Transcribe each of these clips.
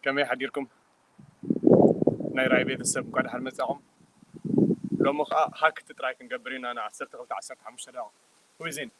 ከመይ ሓዲርኩም? ናይ ራይ ቤተሰብ እንኳ ደሓን መጻኹም። ሎሚ ኸዓ ሃክት ጥራይ ክንገብር ኢና ን ዓሰርተ ክልተ ዓሰርተ ሓሙሽተ ደቂቕ። Who is in?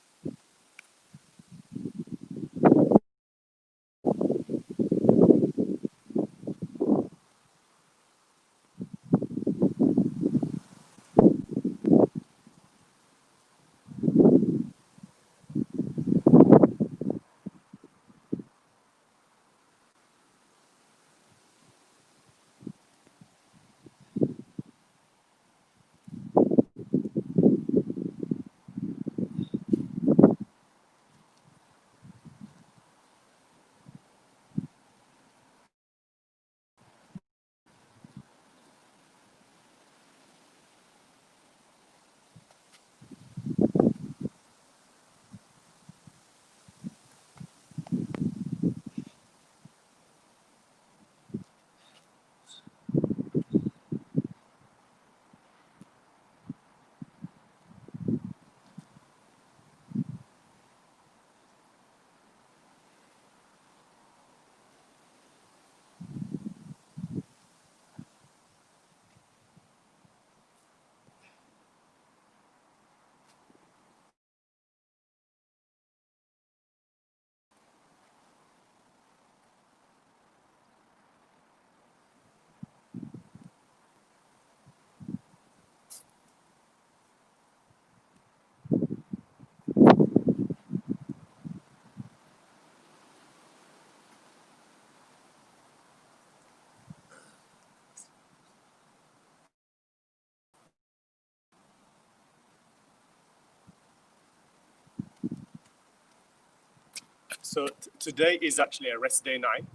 So t- today is actually a rest day night.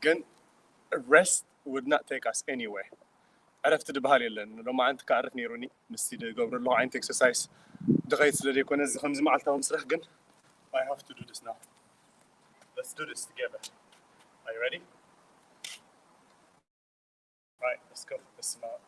ግን rest would not take us anywhere. ዕረፍቲ ዝበሃል የለን። ሎማዓንቲ ክዓርፍ ነይሩኒ ምስቲ ዝገብሮ ኣለኹ ዓይነት ኤክሰርሳይስ ድኸይድ ስለ ዘይኮነ፣ እዚ ከምዚ መዓልታዊ ስራሕ ግን I have to do this now. Let's do this together. Are you ready? Right, let's go. Let's smile.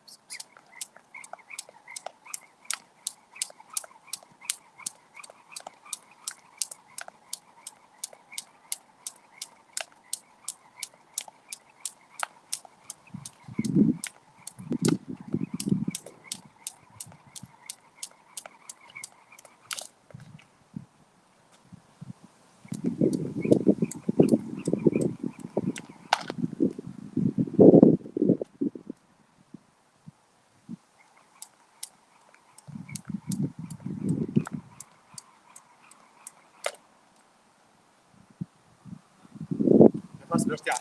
ንፋስ በርቲዓ።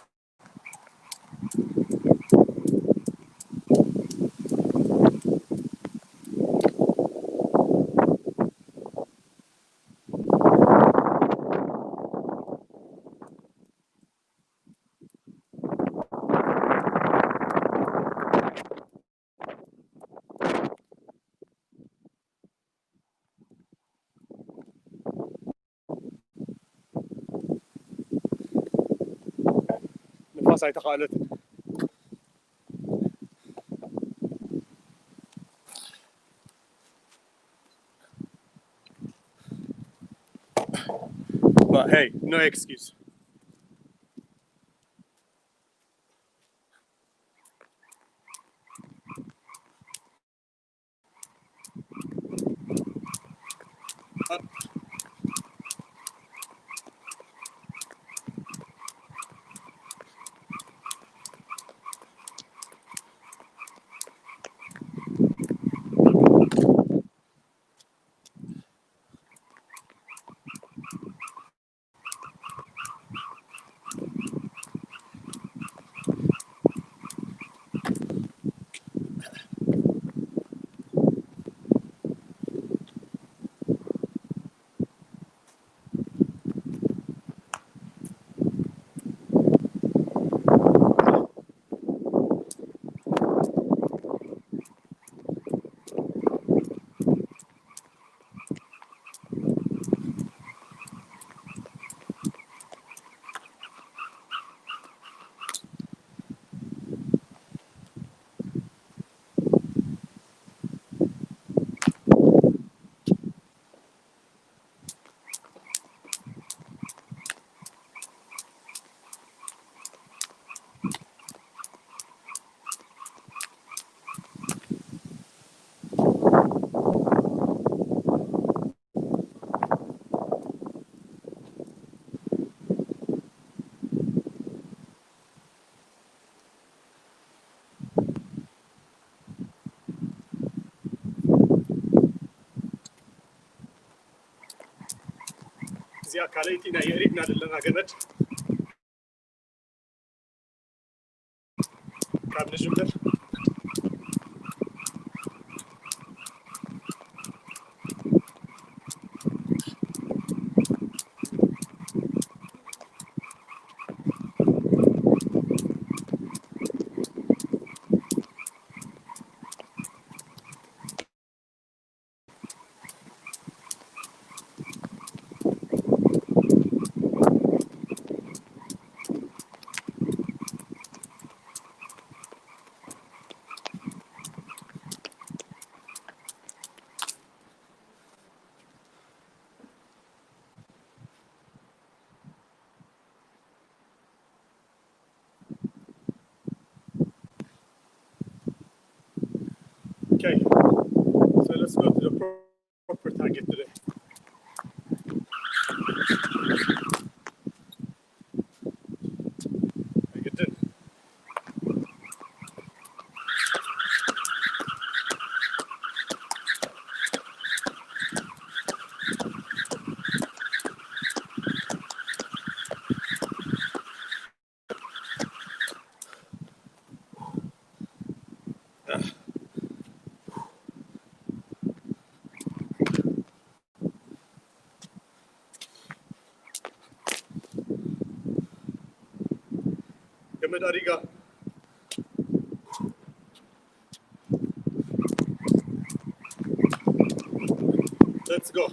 ንፋስ ኣይተኻእለትን። But hey, no excuse. እዚኣ ካልኣይቲ ናይ የእሪድና ዘለና ገመድ ካብ ንጅምር። Okay, so let's go to the pro- proper target today. I get it. ገመድ ኣሪጋ። Let's go.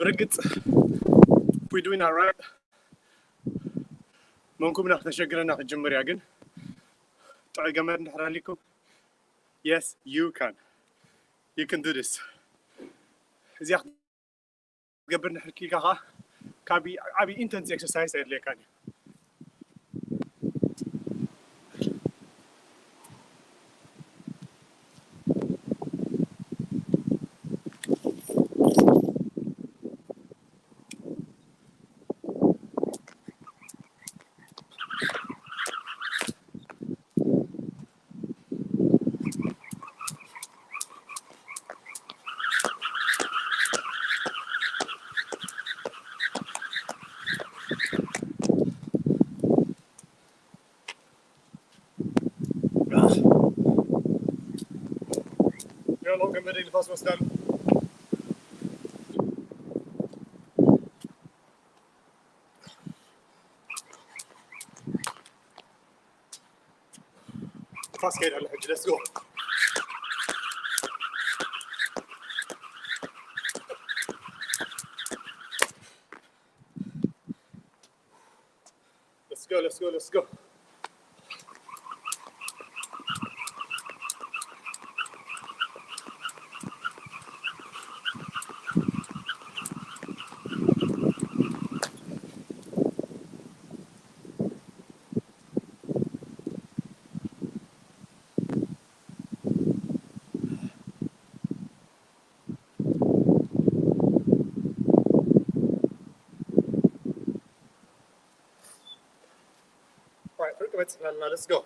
ብርግጽ፣ we doing all right። መንኩብና ከተሸግረና ክትጅምር እያ። ግን ጥዑይ ገመድ እንድሕር ኣሊኩም፣ yes, you can, you can do this። እዚኣ ክትገብር እንድሕር ኪኢልካ ከዓ፣ ካብ ዓብዪ intense exercise ኣየድልየካን እዩ። You're not gonna be fast, West Ham. Let's go. Let's go, let's go, let's go. Right, let's go.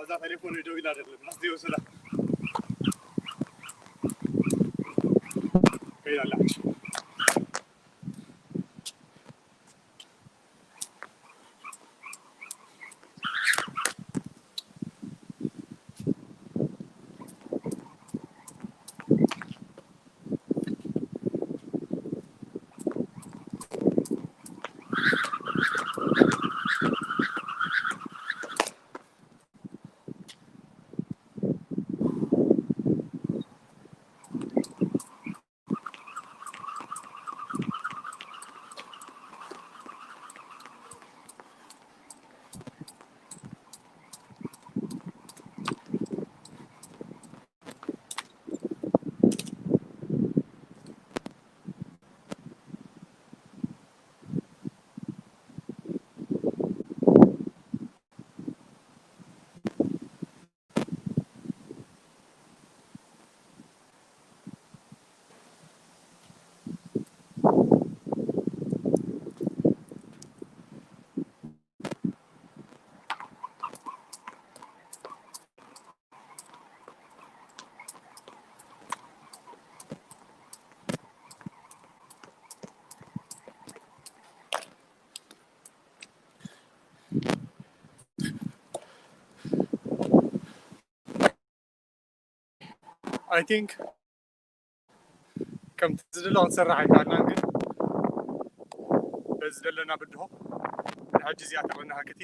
እዛ ቴሌፎን ደው ኢላ አይደለም፣ ናስ ደው ስላ ከይዳ ኣላ። I think ከምቲ ዝድለ ክንሰርሕ ኣይከኣልናን፣ ግን በዚ ዘለና ብድሆ ንሕጂ እዚኣ ተኾና ሃክቲ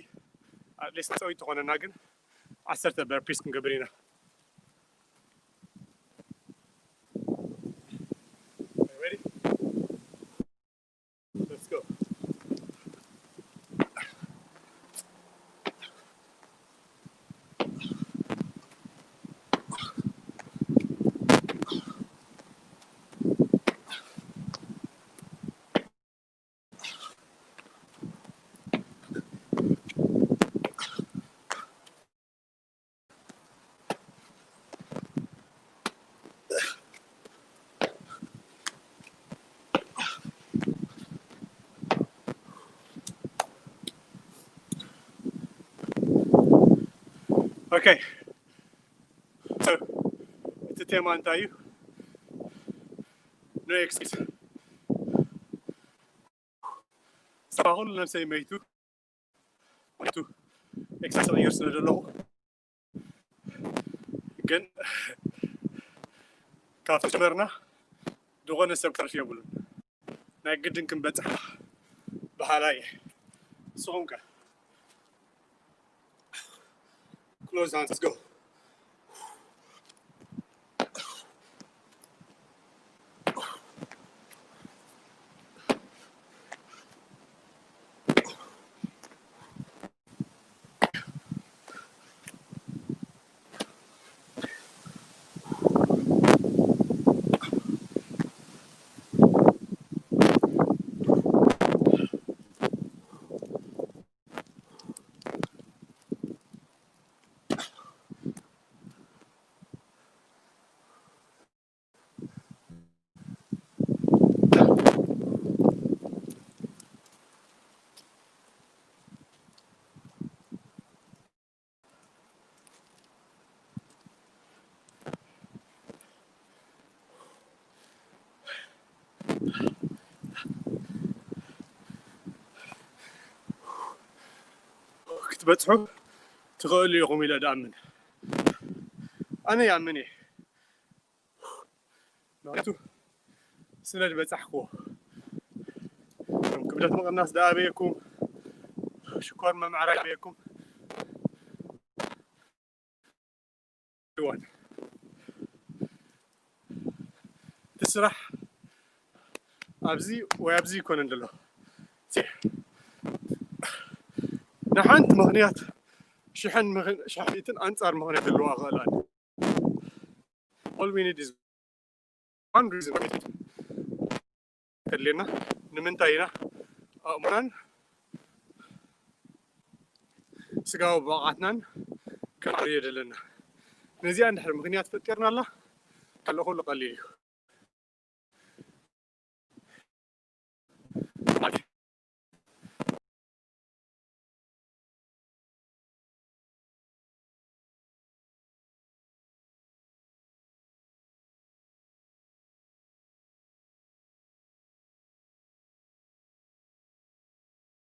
ኣትሊስት ፀዊት ትኾነና፣ ግን ዓሰርተ በርፒስ ክንገብር ኢና። Ready? Let's go. Okay. So, እቲ ቴማ እንታይ እዩ? No excuse። ስራ ኩሉ ነብሰይ መይቱ፣ መይቱ። ኤክሰርሳይዝ እቕይር ስለ ዘለኹ ግን ካብ ተጀመርና ዝኾነ ሰብ ክተርፍ የብሉን። ናይ ግድን ክንበጽሕ በሃላይ እየ። ንስኹም ከ? Close hands, let's go. ክትበጽሑ ትኽእሉ ኢኹም ኢለ ድኣምን። ኣነ ይኣምን እየ። ምክንያቱ ስለ ዝበጻሕክዎ። ከም ክብደት ምቕናስ ደኣ ኣበየኩም፣ ሽኮር መምዓራይ ኣበየኩም። እዋን እቲ ስራሕ ኣብዚ ወይ ኣብዚ ይኮነን ዘሎ። ንሓንቲ ምኽንያት ሽሕን ምኽን-፣ ሽሕን ኣንጻር ምኽንያት ዘለዋ ክእላት። All we need is one reason ከድልየና። ንምንታይ ኢና ኣእምሮናን ስጋዊ ብቕዓትናን ከነዕብዮ ዘለና? ነዚኣ እንድሕር ምኽንያት ፈጢርናላ፣ ካልእ ኩሉ ቀሊል እዩ።